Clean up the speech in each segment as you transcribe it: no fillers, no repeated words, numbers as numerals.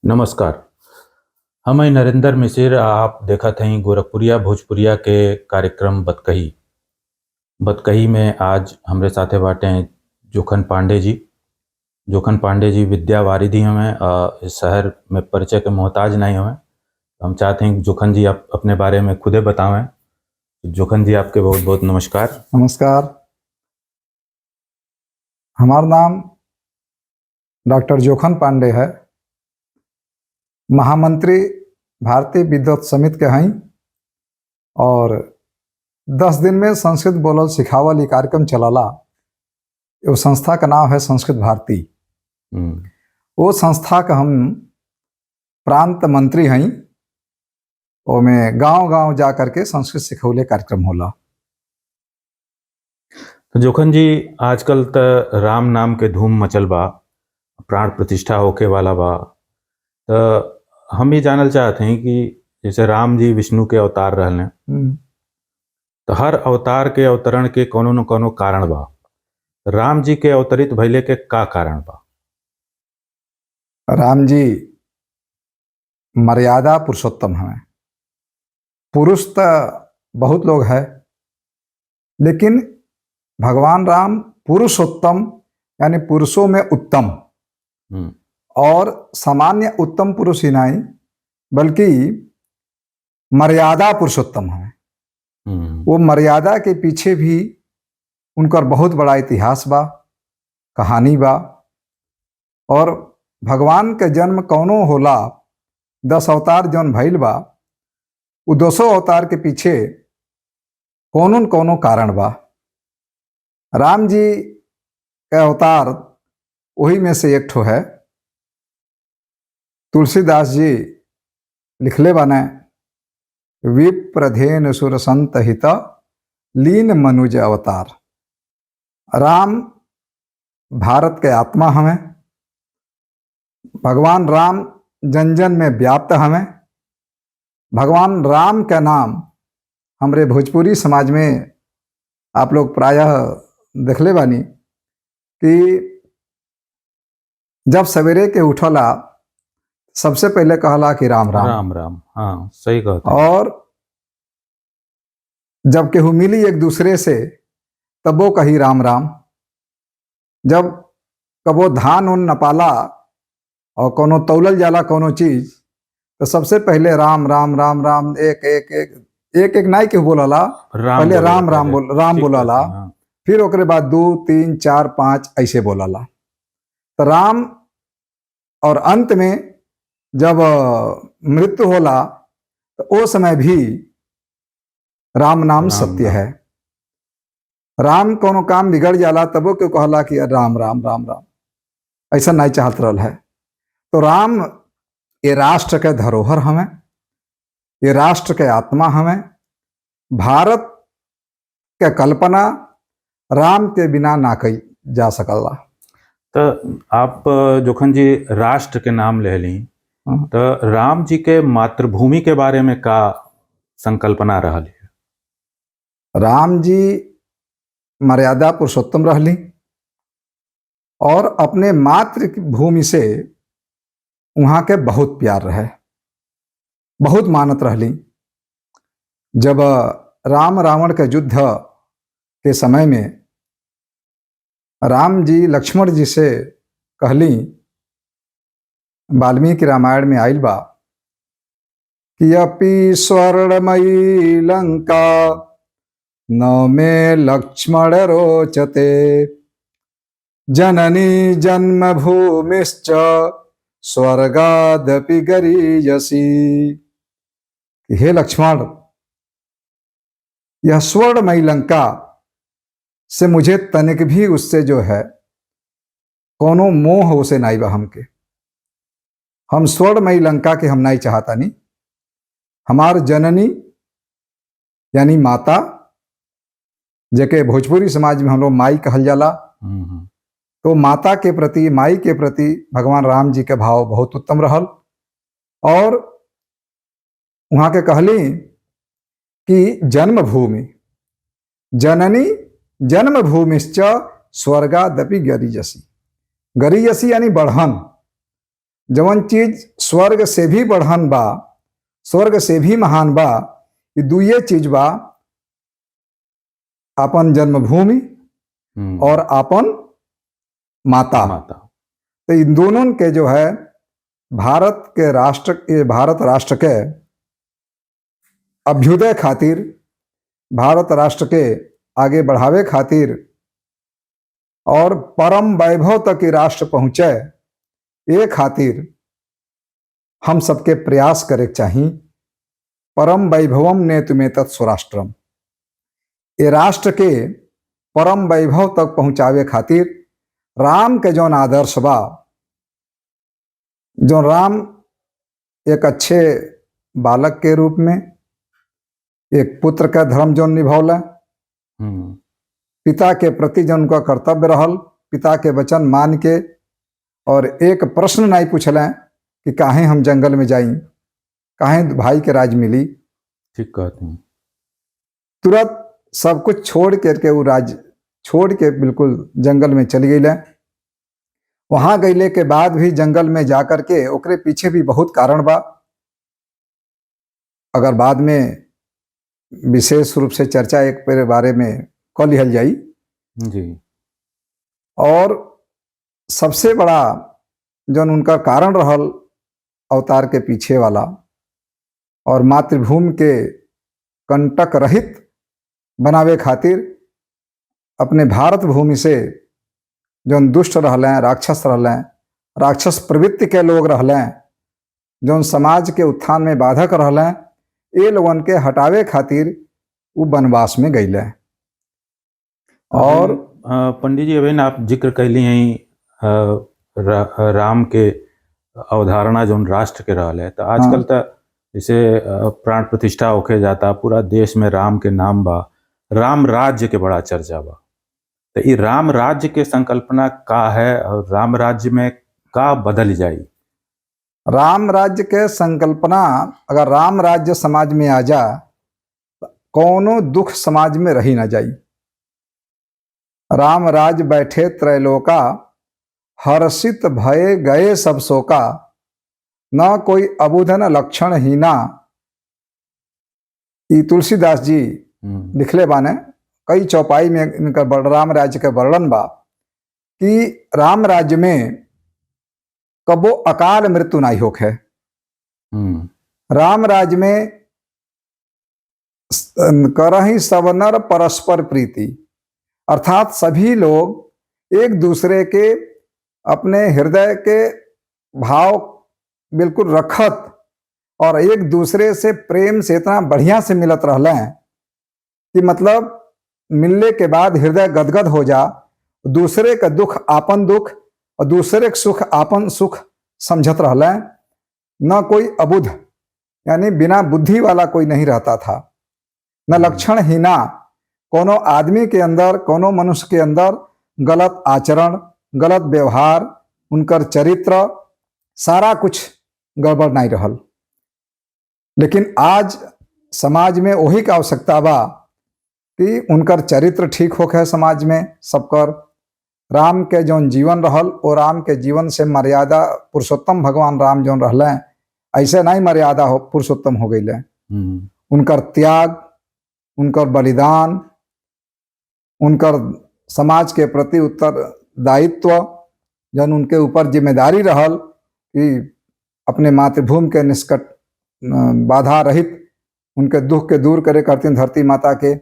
नमस्कार। हम हैं नरेंद्र मिश्र। आप देखत हई गोरखपुरिया भोजपुरिया के कार्यक्रम बतकही। बतकही में आज हमरे साथे बाटे जोखन पांडे जी। जोखन पांडे जी विद्या वारिधि हमें, इस शहर में परिचय के मोहताज नहीं हमें। हम चाहते हैं कि जोखन जी आप अपने बारे में खुदे बतावें। जोखन जी, आपके बहुत बहुत नमस्कार। नमस्कार। हमार नाम डॉक्टर जोखन पांडे है। महामंत्री भारतीय विद्वत समिति के हैं और 10 दिन में संस्कृत बोलल सिखावल ई कार्यक्रम चलला। वो संस्था का नाम है संस्कृत भारती। वो संस्था का हम प्रांत मंत्री हैं। ओमे गांव गांव जा करके संस्कृत सिखौले कार्यक्रम होला। तो जोखन जी, आजकल त राम नाम के धूम मचल बा, प्राण प्रतिष्ठा होके वाला बा, तो हम ये जानल चाहते हैं कि जैसे राम जी विष्णु के अवतार रहले, तो हर अवतार के अवतरण के कोनो न कोनो कारण बा। राम जी के अवतरित भइले के का कारण बा? राम जी मर्यादा पुरुषोत्तम हैं। पुरुष तो बहुत लोग है, लेकिन भगवान राम पुरुषोत्तम, यानी पुरुषों में उत्तम और सामान्य उत्तम पुरुष ही नहीं, बल्कि मर्यादा पुरुषोत्तम है। वो मर्यादा के पीछे भी उनकर बहुत बड़ा इतिहास बा, कहानी बा। और भगवान के जन्म कौनो होला, 10 अवतार जौन भइल बा, उ दसों अवतार के पीछे कोनो न कोनो कारण बा। राम जी के अवतार वही में से एक ठो है। तुलसीदास जी लिखले बाने, "विप्रधेनु सुर संत हित लीन मनुज अवतार"। राम भारत के आत्मा हमें। भगवान राम जन जन में व्याप्त हमें। भगवान राम का नाम हमरे भोजपुरी समाज में आप लोग प्रायः देखले बानी कि जब सवेरे के उठला, सबसे पहले कहला कि राम राम। राम राम, हाँ, सही कहते हैं। और जब केहू मिली एक दूसरे से, तब वो कही राम राम। जब कबो धान उन नपाला और कोनो तौलल जाला कोनो चीज, तो सबसे पहले राम राम राम राम, एक एक एक एक एक नाई केहू बोलला। राम पहले बोलेला। राम राम पहले। बोल, राम ठीक बोलला। कहते हैं, हाँ। फिर ओकरे बाद दो, तीन, चार, पाँच ऐसे बोलला। तो राम और अंत में जब मृत्यु होला, तो ओ समय भी राम नाम राम सत्य नाम। है। राम कोनो काम बिगड़ जाला, तबो क्यों कहला कि राम राम राम राम, ऐसा नहीं चाहत रहल है। तो राम ये राष्ट्र के धरोहर हमें, ये राष्ट्र के आत्मा हमें। भारत के कल्पना राम के बिना ना कई जा सकला। तो आप जोखन जी राष्ट्र के नाम ले ली, तो राम जी के मातृभूमि के बारे में का संकल्पना रहल है? राम जी मर्यादा पुरुषोत्तम रहली और अपने मातृ भूमि से वहाँ के बहुत प्यार रहे, बहुत मानत रहली। जब राम रावण के युद्ध के समय में राम जी लक्ष्मण जी से कहली, वाल्मीकि रामायण में आइल बा कि "अपि स्वर्णमयी लंका न मे लक्ष्मण रोचते, जननी जन्मभूमिश्च स्वर्गादपि गरीयसी"। हे लक्ष्मण, यह स्वर्णमयी लंका से मुझे तनिक भी उससे जो है कोनो मोह उसे नहीं बा हमके। हम स्वर्णमयी लंका के हम नहीं चाहता नहीं। हमार जननी यानी माता, जेके भोजपुरी समाज में हम लोग माई कहल जाला, तो माता के प्रति, माई के प्रति भगवान राम जी के भाव बहुत उत्तम रहल। और वहाँ के कहली कि जन्मभूमि, जननी जन्मभूमिश्च स्वर्गादपि गरीयसी। गरीयसी यानी बढ़न। जवन चीज स्वर्ग से भी बढ़न बा, स्वर्ग से भी महान बा, ये दुइये चीज बा, अपन जन्मभूमि और अपन माता। माता। तो इन दोनों के जो है भारत के राष्ट्र, ये भारत राष्ट्र के अभ्युदय खातिर, भारत राष्ट्र के आगे बढ़ावे खातिर और परम वैभव तक ये राष्ट्र पहुँचे, ये खातिर हम सबके प्रयास करे के चाही। परम वैभवम ने तुम्हें तत्स्वराष्ट्रम, ये राष्ट्र के परम वैभव तक पहुँचावे खातिर राम के जौन आदर्श बा, जो राम एक अच्छे बालक के रूप में एक पुत्र का धर्म जौन निभौला, पिता के प्रति जौन उनका कर्तव्य रहल, पिता के वचन मान के और एक प्रश्न नहीं पूछल कि काहे हम जंगल में जाई, काहे भाई के राज मिली। ठीक कहते हैं। तुरंत सब कुछ छोड़ करके वो राज छोड़ के बिल्कुल जंगल में चली गई। वहां गईले के बाद भी जंगल में जा करके ओकरे पीछे भी बहुत कारण बा, अगर बाद में विशेष रूप से चर्चा एक पे बारे में क लिहल जाई। जी। और सबसे बड़ा जौन उनका कारण रहल अवतार के पीछे वाला और मातृभूमि के कंटक रहित बनावे खातिर अपने भारत भूमि से जौन दुष्ट रहलें, राक्षस रहलें, राक्षस प्रवृत्ति के लोग रहलें, जौन समाज के उत्थान में बाधक रहलें, ये लोगन के हटावे खातिर वो वनवास में गईले। और पंडित जी अभी आप जिक्र कैली हैं राम के अवधारणा जौन राष्ट्र के रहल है, तो आजकल तो जैसे प्राण प्रतिष्ठा होके जाता, पूरा देश में राम के नाम बा, राम राज्य के बड़ा चर्चा बा, तो ये राम राज्य के संकल्पना का है और राम राज्य में का बदल जाई? राम राज्य के संकल्पना, अगर राम राज्य समाज में आ जा तो कोनो दुख समाज में रही ना जाई। राम राज बैठे त्रैलोका, हर्षित भये गए सब शोका, न कोई अबुधन लक्षण हीना। ई तुलसीदास जी लिखले बाने, कई चौपाई में इनका राम राज्य के वर्णन बा कि राम राज्य में कबो अकाल मृत्यु नहीं होखे। राम राज्य में करही सब नर परस्पर प्रीति, अर्थात सभी लोग एक दूसरे के अपने हृदय के भाव बिल्कुल रखत और एक दूसरे से प्रेम से इतना बढ़िया से मिलत रहले हैं कि मतलब मिलने के बाद हृदय गदगद हो जा, दूसरे का दुख आपन दुख और दूसरे का सुख आपन सुख समझत रहले। न कोई अबुध यानी बिना बुद्धि वाला कोई नहीं रहता था, न लक्षण हीना, कोनो आदमी के अंदर कोनो मनुष्य के अंदर गलत आचरण, गलत व्यवहार, उनकर चरित्र सारा कुछ गड़बड़ नहीं रहल। लेकिन आज समाज में वही का आवश्यकता बा कि उनकर चरित्र ठीक होके समाज में सबकर। राम के जौन जीवन रहल वो राम के जीवन से मर्यादा पुरुषोत्तम भगवान राम जौन रहले ऐसे नहीं मर्यादा हो पुरुषोत्तम हो गई। उनकर त्याग, उनकर बलिदान, उनकर समाज के प्रति उत्तरदायित्व, जौन उनके ऊपर जिम्मेदारी रहल कि अपने मातृभूमि के निष्कट बाधा रहित उनके दुख के दूर करे करती धरती माता के।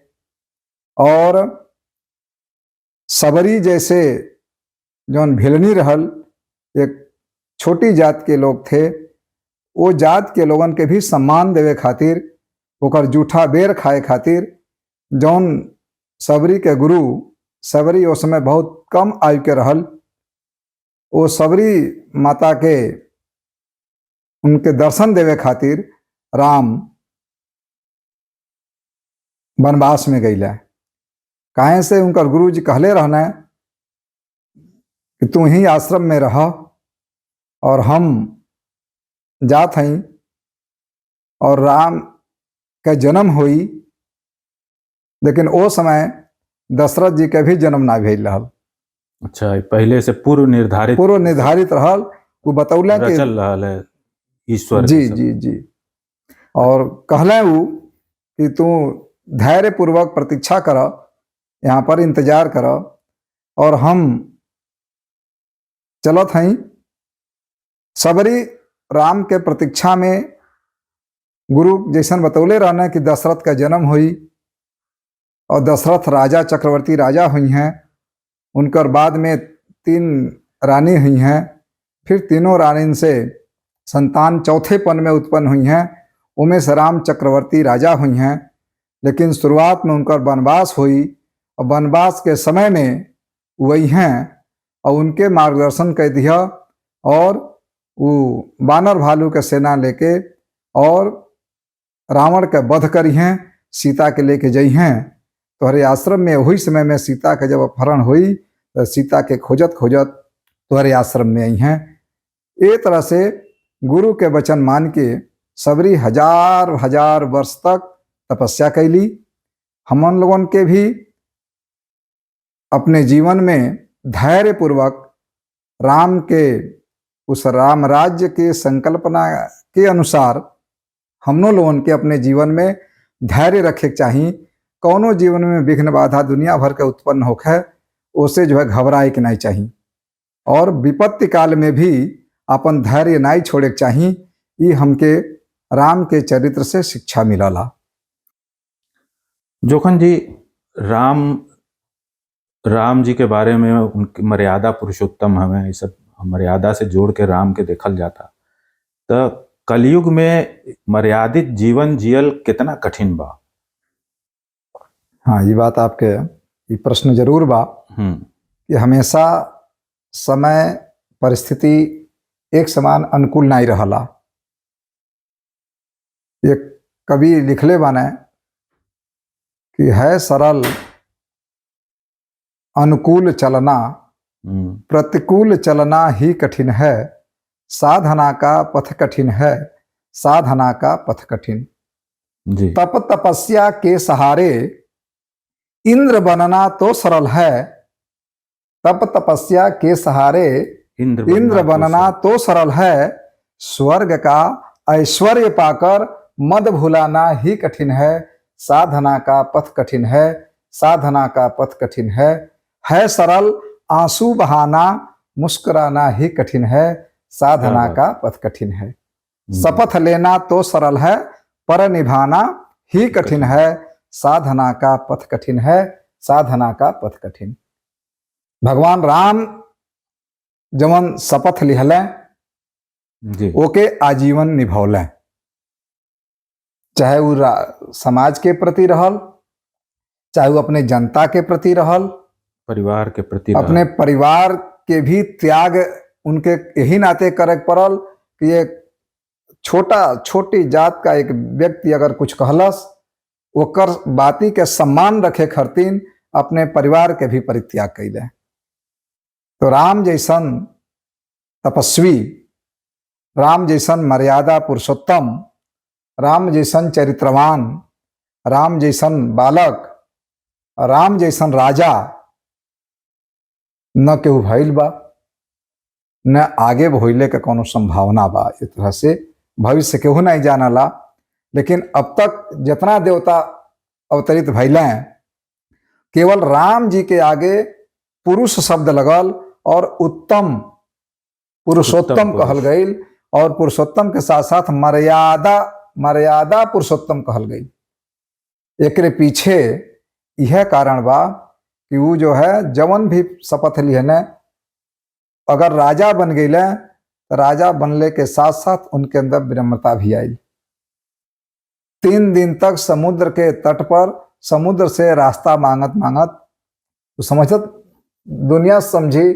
और सबरी जैसे जौन भिलनी रहल, एक छोटी जात के लोग थे, वो जात के लोगन के भी सम्मान देवे खातिर, ओकर जूठा बेर खाए खातिर जौन सबरी के गुरु सबरी उस समय बहुत कम आयु के रहल, वो सबरी माता के उनके दर्शन देवे खातिर राम वनवास में गईला। काहे से उनकर गुरु जी कहले रहना कि तू ही आश्रम में रह और हम जात हई और राम के जन्म हुई, लेकिन ओ समय दशरथ जी के भी जन्म ना भेल रहल। अच्छा, पहले से पूर्व निर्धारित रहल। वो बतौले कि रचल रहल है ईश्वर जी के सब। जी जी। और कहले उ कि तू धैर्य पूर्वक प्रतीक्षा कर, यहाँ पर इंतजार कर, और हम चलत हई। सबरी राम के प्रतीक्षा में गुरु जैसन बतौले रहना कि दशरथ का जन्म हुई और दशरथ राजा चक्रवर्ती राजा हुई हैं, उनकर बाद में 3 रानी हुई हैं, फिर तीनों रानीन से संतान चौथेपन में उत्पन्न हुई हैं, उमें से राम चक्रवर्ती राजा हुई हैं। लेकिन शुरुआत में उनकर वनवास हुई और वनवास के समय में वही हैं और उनके मार्गदर्शन कर दिया और वो बानर भालू के सेना लेके और रावण के वध करी हैं, सीता के लेके जई हैं। तोहरे आश्रम में वही समय में सीता के जब अपहरण हुई तो सीता के खोजत खोजत तोहरे आश्रम में आई हैं। ए तरह से गुरु के वचन मान के सबरी हजार हजार वर्ष तक तपस्या कैली। हमन लोगन के भी अपने जीवन में धैर्य पूर्वक राम के उस राम राज्य के संकल्पना के अनुसार हमनों लोगन के अपने जीवन में धैर्य रखे के चाही। कौनो जीवन में विघ्न बाधा दुनिया भर के उत्पन्न होखे उसे जो है घबराए के नहीं चाही और विपत्ति काल में भी अपन धैर्य नहीं छोड़े के चाही। ये हमके राम के चरित्र से शिक्षा मिलला। जोखन जी, राम राम जी के बारे में उनकी मर्यादा पुरुषोत्तम हमें ये सब मर्यादा से जोड़ के राम के देखल जाता, तो कलयुग में मर्यादित जीवन जियल कितना कठिन बा? हाँ, ये बात आपके ये प्रश्न जरूर बा कि हमेशा समय परिस्थिति एक समान अनुकूल नहीं रहला। एक कवि लिखले बाने कि है सरल अनुकूल चलना, प्रतिकूल चलना ही कठिन है, साधना का पथ कठिन है, साधना का पथ कठिन। जी। तप तपस्या के सहारे इंद्र बनना तो सरल है, तप तपस्या के सहारे इंद्र बनना तो सरल है, स्वर्ग का ऐश्वर्य पाकर मद भुलाना ही कठिन है, साधना का पथ कठिन है, साधना का पथ कठिन है सरल आंसू बहाना, मुस्कुराना ही कठिन है, साधना का पथ कठिन है। शपथ लेना तो सरल है, पर निभाना ही कठिन है, साधना का पथ कठिन है, साधना का पथ कठिन। भगवान राम जवन शपथ लिहलें ओके आजीवन निभौलें, चाहे वो समाज के प्रति रहल, चाहे वो अपने जनता के प्रति रहल, परिवार के प्रति, अपने परिवार के भी त्याग उनके यही नाते करे पड़ल कि एक छोटा छोटी जात का एक व्यक्ति अगर कुछ कहलस ओकर बाती के सम्मान रखे खातिर अपने परिवार के भी परित्याग कैले। तो राम जैसन तपस्वी, राम जैसन मर्यादा पुरुषोत्तम, राम जैसन चरित्रवान, राम जैसन बालक, राम जैसन राजा न केहू भइल बा, न आगे भइले के कोनो संभावना बा। इस तरह से भविष्य केहू नहीं जानला, लेकिन अब तक जितना देवता अवतरित भइले हैं केवल राम जी के आगे पुरुष शब्द लगल और उत्तम पुरुषोत्तम कहल गई, और पुरुषोत्तम के साथ साथ मर्यादा मर्यादा पुरुषोत्तम कहल गई। एकरे पीछे यह कारण बा कि वो जो है जवन भी शपथ लिहने अगर राजा बन गई तो राजा बनने के साथ साथ उनके अंदर विनम्रता भी आई। 3 दिन तक समुद्र के तट पर समुद्र से रास्ता मांगत मांगत समझत दुनिया समझी,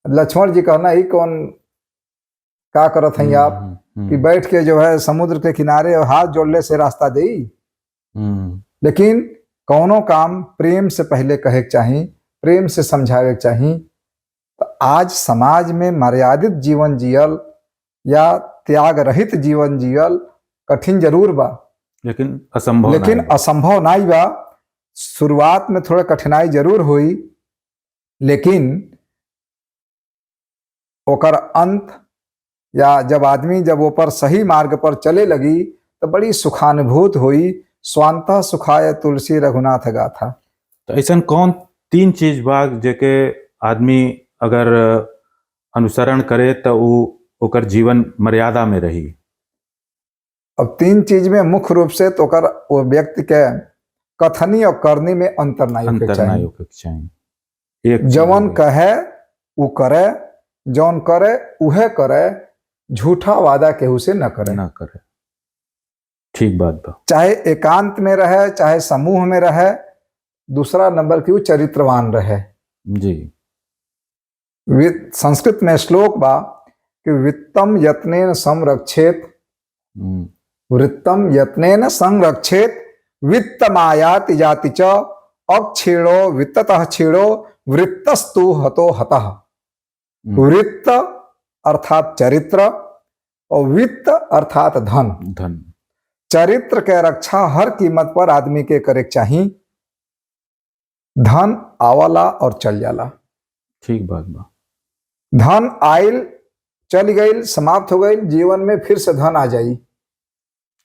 लक्ष्मण जी कहना ही कौन का करत हैं आप कि बैठ के जो है समुद्र के किनारे और हाथ जोड़ले से रास्ता दे। लेकिन कौनो काम प्रेम से पहले कहे के चाही, प्रेम से समझावे के चाही। तो आज समाज में मर्यादित जीवन जियल या त्याग रहित जीवन जियल कठिन जरूर बा, लेकिन असंभव, लेकिन असंभव नहीं बा। शुरुआत में थोड़ा कठिनाई जरूर हुई, लेकिन ओकर अंत या जब आदमी जब वो पर सही मार्ग पर चले लगी तो बड़ी सुखानुभूत हुई। स्वांतः सुखाय तुलसी रघुनाथ गाथा। तो ऐसा कौन तीन चीज बा जेके आदमी अगर अनुसरण करे तो वो ओकर जीवन मर्यादा में रही? अब तीन चीज में मुख्य रूप से तो ओकर वो व्यक्ति के कथनी और करनी में अंतर नहीं होके अंतर चाही। नहीं होके चाही। एक जवन कहे उ करे, जौन करे उहे करे, झूठा वादा केहू से न करे। ना करे, ठीक बात बा। चाहे एकांत में रहे चाहे समूह में रहे। दूसरा नंबर की वो चरित्रवान रहे। जी। संस्कृत में श्लोक बा कि वित्तम यत्नेन संरक्षेत, वृत्तम यत्नेन संरक्षेत, वित्त मायाति जाति च, अक्षीणो वित्ततः क्षीणो वृत्तस्तु हतो हतः। वृत्त अर्थात चरित्र और वित्त अर्थात धन। धन। चरित्र के रक्षा हर कीमत पर आदमी के करे चाहिए। धन आवाला और चल जाला। ठीक बात बा। धन आयल चल गई, समाप्त हो गई, जीवन में फिर से धन आ जाई।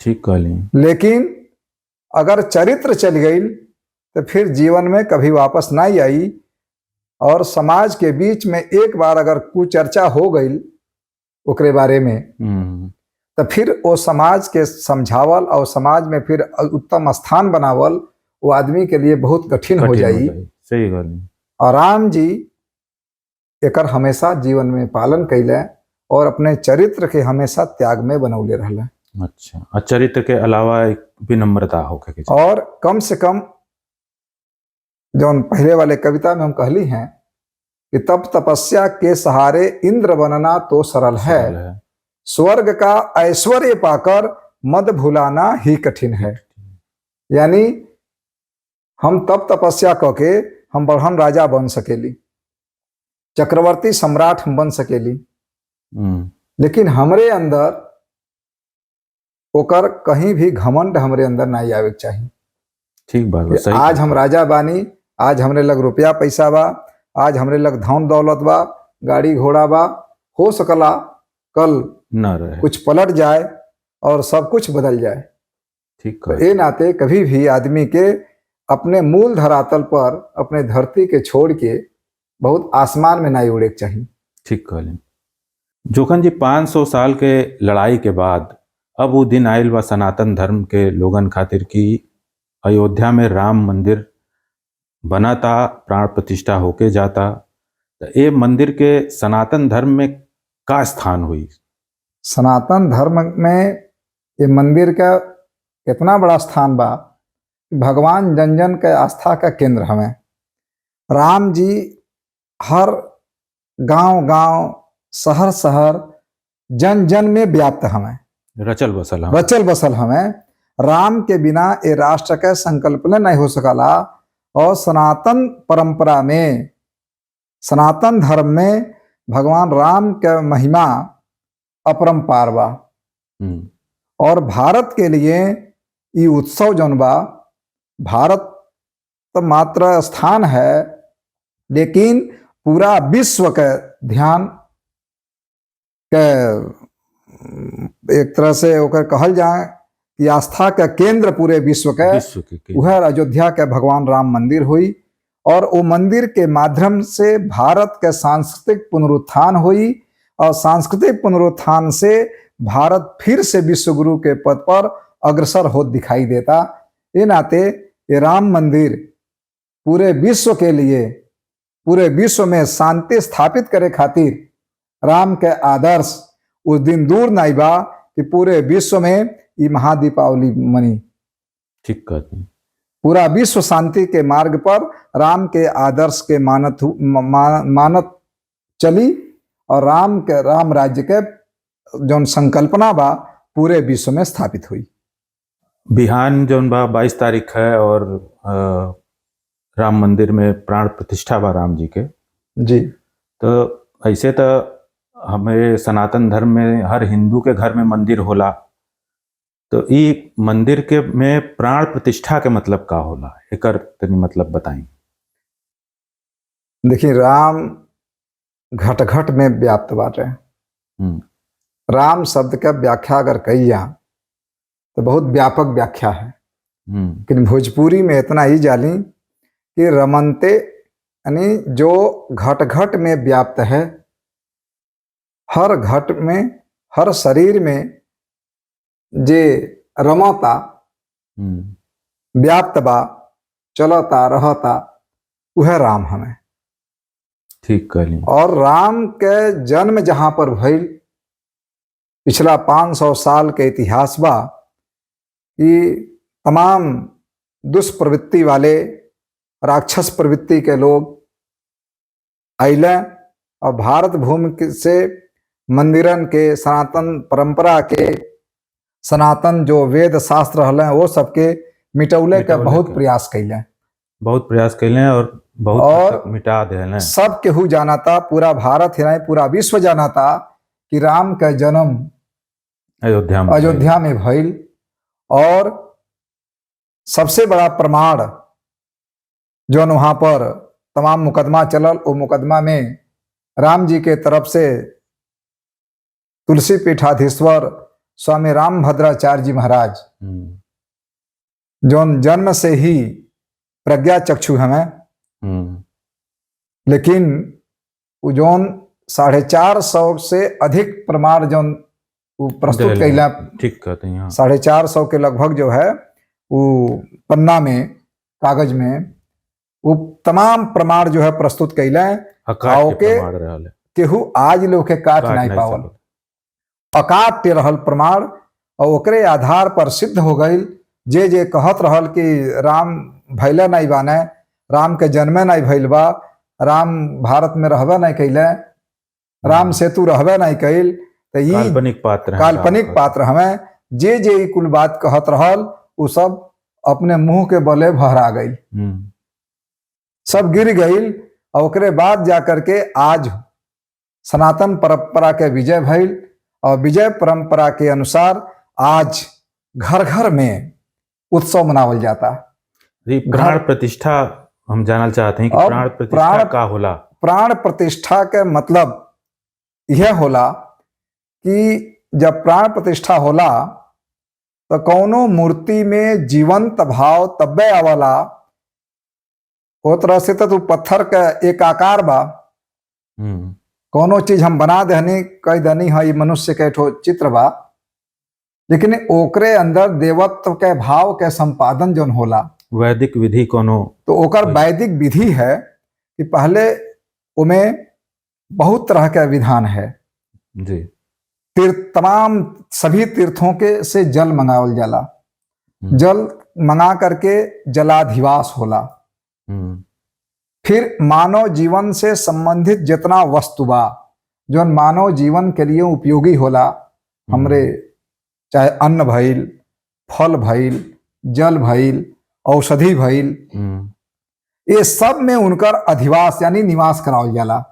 ठीक कहली। लेकिन अगर चरित्र चल गई तो फिर जीवन में कभी वापस नहीं आई। और समाज के बीच में एक बार अगर कुचर्चा हो गई ओकरे बारे में, तो फिर वो समाज के समझावल और समाज में फिर उत्तम स्थान बनावल वो आदमी के लिए बहुत कठिन हो जाई। सही कहली। और राम जी एकर हमेशा जीवन में पालन कैले और अपने चरित्र के हमेशा त्याग में बनौले रहले। अच्छा, और चरित्र के अलावा एक विनम्रता होके के चाहिए। और कम से कम जौन पहले वाले कविता में हम कहली हैं कि तप तपस्या के सहारे इंद्र बनना तो सरल है, स्वर्ग का ऐश्वर्य पाकर मद भुलाना ही कठिन है। यानी हम तप तपस्या करके हम बढ़न राजा बन सकेली, चक्रवर्ती सम्राट हम बन सकेली, लेकिन हमरे अंदर ओकर कहीं भी घमंड हमरे अंदर नहीं आवे के चाहिए। ठीक बात कि सही। आज हम राजा बानी, आज हमरे लग रुपया पैसा बा, आज हमरे लग धन दौलत बा, गाड़ी घोड़ा बा, हो सकला कल न रहे, कुछ पलट जाए और सब कुछ बदल जाए। ठीक तो ये नाते कभी भी आदमी के अपने मूल धरातल पर अपने धरती के छोड़ के बहुत आसमान में नहीं उड़े के चाहिए। ठीक कहले जोखन जी। 500 साल के लड़ाई के बाद अब वो दिन आयल बा सनातन धर्म के लोगन खातिर कि अयोध्या में राम मंदिर बनाता, प्राण प्रतिष्ठा होके जाता। तो ये मंदिर के सनातन धर्म में का स्थान हुई? सनातन धर्म में ये मंदिर का इतना बड़ा स्थान बा, भगवान जन जन के आस्था का केंद्र हमें। राम जी हर गांव गांव, शहर शहर, जन जन में व्याप्त हमें, रचल बसल हमें। रचल बसल हमें। राम के बिना ये राष्ट्र के संकल्पना नहीं हो सकला। और सनातन परंपरा में, सनातन धर्म में भगवान राम के महिमा अपरंपार बा। और भारत के लिए ये उत्सव जौन बा, भारत तो मात्र स्थान है, लेकिन पूरा विश्व के ध्यान के एक तरह से ओकर कहल जाए कि आस्था के केंद्र पूरे विश्व के वह अयोध्या के भगवान राम मंदिर हुई। और वो मंदिर के माध्यम से भारत के सांस्कृतिक पुनरुत्थान हुई और सांस्कृतिक पुनरुत्थान से भारत फिर से विश्वगुरु के पद पर अग्रसर हो दिखाई देता। ये नाते ये राम मंदिर पूरे विश्व के लिए, पूरे विश्व में शांति स्थापित करे खातिर राम के आदर्श उस दिन दूर नहीं बा कि पूरे विश्व में ये महादीपावली मनी। ठीक कहते हैं। पूरा विश्व शांति के मार्ग पर राम के आदर्श के मानत चली और राम के राम राज्य के जौन संकल्पना बा पूरे विश्व में स्थापित हुई। बिहान जौन बा 22 तारीख है और राम मंदिर में प्राण प्रतिष्ठा बा राम जी के। जी। तो ऐसे तो हमें सनातन धर्म में हर हिंदू के घर में मंदिर होला, तो ई मंदिर के में प्राण प्रतिष्ठा के मतलब का होला, एकर तनी मतलब बताई। देखिए, राम घट घट में व्याप्त बाटे। राम शब्द का व्याख्या अगर कही जा तो बहुत व्यापक व्याख्या है, लेकिन भोजपुरी में इतना ही जाली कि रमनते यानी जो घट घट में व्याप्त है, हर घट में हर शरीर में जे रमता व्याप्त बा, चलता रहता, वह राम हमें। ठीक कहली। और राम के जन्म जहाँ पर भइल, पिछला 500 साल के इतिहास बा कि तमाम दुष्प्रवृत्ति वाले राक्षस प्रवृत्ति के लोग अइले और भारत भूमि से मंदिरन के, सनातन परंपरा के, सनातन जो वेद शास्त्र रहले वो सबके मिटौले के बहुत प्रयास कैले, बहुत प्रयास कैले और बहुत और मिटा देले। सब केहू जानाता, पूरा भारत ही नहीं पूरा विश्व जानाता कि राम का जन्म अयोध्या में भइल। और सबसे बड़ा प्रमाण जो वहाँ पर तमाम मुकदमा चलल, वो मुकदमा में राम जी के तरफ से तुलसी पीठाधीश्वर स्वामी राम भद्राचार्य जी महाराज, जो जन्म से ही प्रज्ञा चक्षु हमें, लेकिन वो जोन 450 से अधिक प्रमाण जोन वो प्रस्तुत कैला, ठीक कहते हैं, 450 के लगभग जो है वो पन्ना में कागज में वो तमाम प्रमाण जो है प्रस्तुत कैला, के केहू आज लोग के काट नहीं पावल, अकाट्य रहल प्रमाण। और ओकरे आधार पर सिद्ध हो गई जे जे कहत रहल कि राम भैले नहीं बाने, राम के जन्मे नहीं भइल बा, राम भारत में रहबे नहीं कैले, राम सेतु रहबे नहीं कैल, तो ई काल्पनिक पात्र, काल्पनिक पात्र हमें जे जे कुल बात कहत रहल वो सब अपने मुंह के बले भरा गई, सब गिर गई। और ओकरे बाद जा करके आज सनातन परंपरा के विजय भइल और विजय परंपरा के अनुसार आज घर घर में उत्सव मनावल जाता। प्राण प्रतिष्ठा हम जानना चाहते हैं कि प्राण प्रतिष्ठा का होला। प्राण प्रतिष्ठा के मतलब यह होला कि जब प्राण प्रतिष्ठा होला तो कौनो मूर्ति में जीवंत भाव तब्बे आवला। वो तरह से तो पत्थर का एक आकार बा, कोनो चीज हम बना दहनी कह दहनी है मनुष्य के ठो चित्र बा, लेकिन ओकरे अंदर देवत्व के भाव के संपादन जोन होला, वैदिक विधि कोनो, तो ओकर वैदिक विधि है कि पहले उमे बहुत तरह के विधान है जी। तीर्थ, तमाम सभी तीर्थों के से जल मंगावल जाला, जल मंगा करके जलाधिवास होला। फिर मानव जीवन से संबंधित जितना वस्तु बा जो मानव जीवन के लिए उपयोगी होला, हमरे चाहे अन्न भइल, फल भइल, जल भइल, औषधि भइल, ये सब में उनकर अधिवास यानी निवास करावल जाला।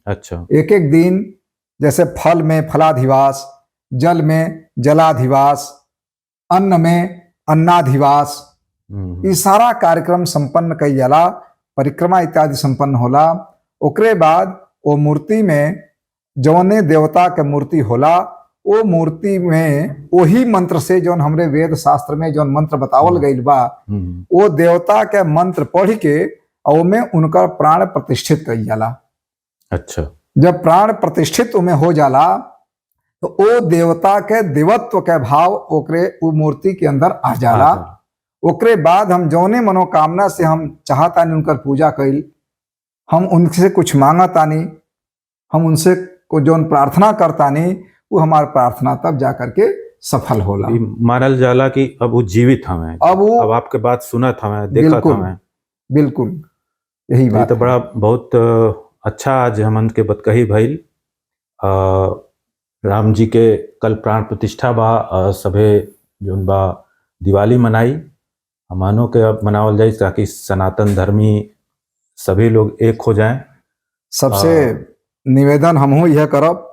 अच्छा, एक एक दिन जैसे फल में फलाधिवास, जल में जलाधिवास, अन्न में अन्नाधिवास, ये सारा कार्यक्रम संपन्न कइल जाला, परिक्रमा इत्यादि संपन्न होला। ओकरे बाद वो मूर्ति में जौने देवता के मूर्ति होला, वो मूर्ति में वही मंत्र से जौन हमरे वेद शास्त्र में जौन मंत्र बतावल गइल बा, वो देवता के मंत्र पढ़ के और में उनका प्राण प्रतिष्ठित कइल जाला। अच्छा, जब प्राण प्रतिष्ठित उमें हो जाला तो वो देवता के देवत्व के भाव ओकरे वो मूर्ति के अंदर आ जाला। ओकरे बाद हम जौने मनोकामना से हम चाहतानी उनकर पूजा कइल, हम उनसे कुछ मांगतानी, हम उनसे को जौन प्रार्थना करतानी, वो हमार प्रार्थना तब जा करके सफल होला। मानल जाला कि अब वो जीवित हमें, अब आपके बात सुनत हमें, देखत हमें। बिल्कुल यही बात। तो बड़ा बहुत अच्छा आज हमन के बतकही भइल। राम जी के कल प्राण प्रतिष्ठा बा, सभे जोन बा दिवाली मनाई, हमानो के अब मनावल जाए ताकि सनातन धर्मी सभी लोग एक हो जाएं। सबसे निवेदन हमहू यह करब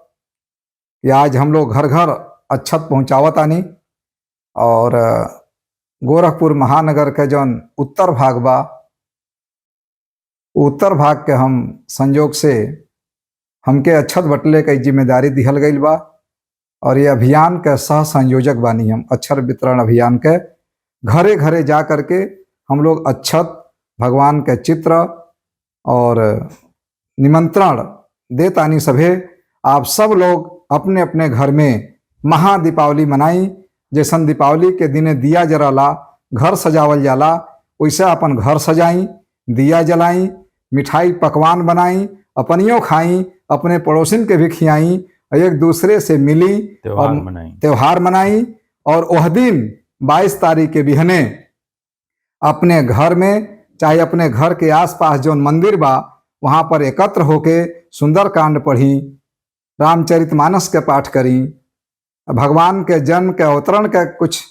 कि आज हम लोग घर घर अक्षत पहुँचावत आनी और गोरखपुर महानगर के जौन उत्तर भाग बा, उत्तर भाग के हम संजोग से हमके अक्षत बटले के जिम्मेदारी दिहल गई बा। और ये अभियान के सह संयोजक बानी हम। अक्षर वितरण अभियान के घरे घरे जा करके हम लोग अक्षत, भगवान के चित्र और निमंत्रण देतानी सभे। आप सब लोग अपने अपने घर में महा दीपावली मनाई। जैसन दीपावली के दिने दिया जराला, घर सजावल जाला, वैसे अपन घर सजाई, दिया जलाई, मिठाई पकवान बनाई, अपनियों खाई, अपने पड़ोसिन के भी खियाई और एक दूसरे से मिली त्योहार और मनाई। त्योहार मनाई। और वह दिन 22 तारीख के बिहने अपने घर में, चाहे अपने घर के आसपास जो मंदिर बा वहाँ पर एकत्र होके सुंदरकांड पढ़ी, रामचरितमानस के पाठ करी, भगवान के जन्म के अवतरण के कुछ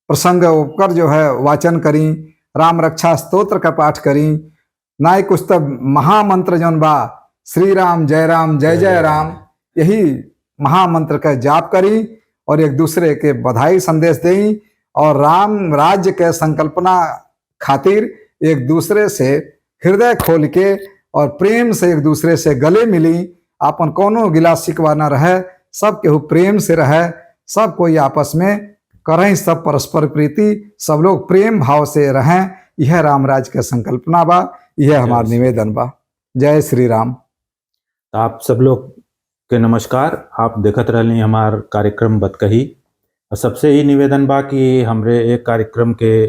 प्रसंग ऊपर जो है वाचन करी, राम रक्षा स्तोत्र का पाठ करी, ना ही कुछ तब महामंत्र जौन बा श्री राम जय राम जय जय राम, यही महामंत्र का जाप करी और एक दूसरे के बधाई संदेश दें और राम राज्य के संकल्पना खातिर एक दूसरे से हृदय खोल के और प्रेम से एक दूसरे से गले मिली। आपन कोनो गिला शिकवा न रहे, सब केहू प्रेम से रहे, सब कोई आपस में करें सब परस्पर प्रीति, सब लोग प्रेम भाव से रहें। यह राम राज्य के संकल्पना बा, यह हमार निवेदन बा। जय श्री राम। तो आप सब लोग के नमस्कार। आप देखत रहली हमार कार्यक्रम बतकही और सबसे ही निवेदन बा कि हमरे एक कार्यक्रम के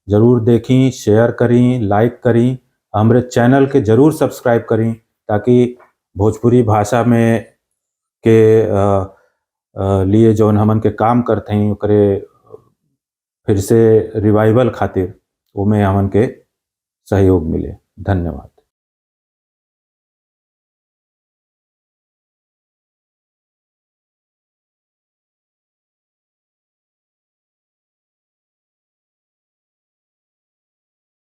जरूर देखी, शेयर करी, लाइक करी, हमरे चैनल के जरूर सब्सक्राइब करी ताकि भोजपुरी भाषा में के लिए जौन हमन के काम करते हैं ओकरे फिर से रिवाइवल खातिर ओमे हमन के सहयोग मिले। धन्यवाद।